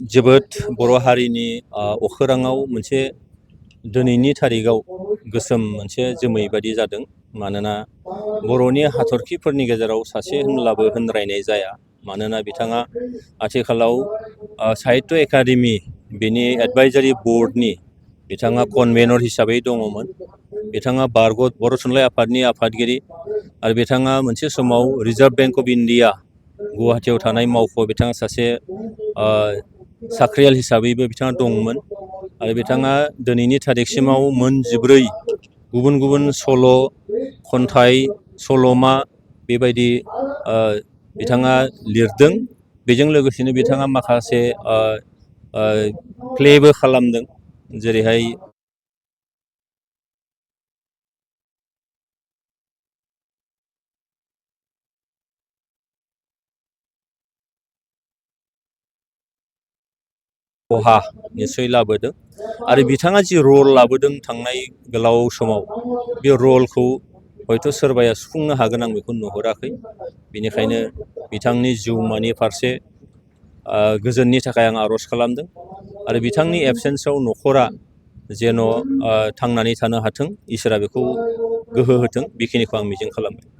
जोबोद बर' हारिनि अखोराङाव मोनसे दिनैनि थारिखआव गोसोम मोनसे जोमै बादि जादों। मानोना बर'नि हाथरखिफोरनि गेजेराव सासे होनब्लाबो होनद्रायनाय जाया। मानोना बिथाङा आथिखालाव साहित्य एकाडेमि बेनि एडभाइजारि बर्डनि बिथाङा कनभेनर हिसाबै दङमोन। बिथाङा बर' थुनलाइ आफादनि आफादगिरि आरो बिथाङा मोनसे समाव रिजार्भ बेंक अफ इन्डिया गुवाहाटियाव थानाय मावख' बिथाङा सासे साख्रियाल हिसाबैबो बिथाङा दंमोन आरो बिथाङा दिनैनि थारिखसिमाव मोनजिब्रै गुबुन गुबुन सल', खन्थाइ, सल'मा बेबायदि बिथाङा लिरदों। बेजों लोगोसेनो बिथाङा माखासे प्लेबो खालामदों, जेरैहाय खहा निस्सय लाबोदों आरो बिथाङा जि रल लाबोदों थांनाय गोलाव समाव, बे रलखौ हयथ' सोरबाया सुफुंनो हागोन आं बेखौ नुहुराखै। बेनिखायनो बिथांनि जिउमानि फारसे गोजोननि थाखाय आं आर'ज खालामदों आरो बिथांनि एबसेन्सआव न'खरा जेन' थांनानै थानो हाथों, इसोरा बेखौ गोहो होथों, बेखिनिखौ आं मिजिं खालामदों।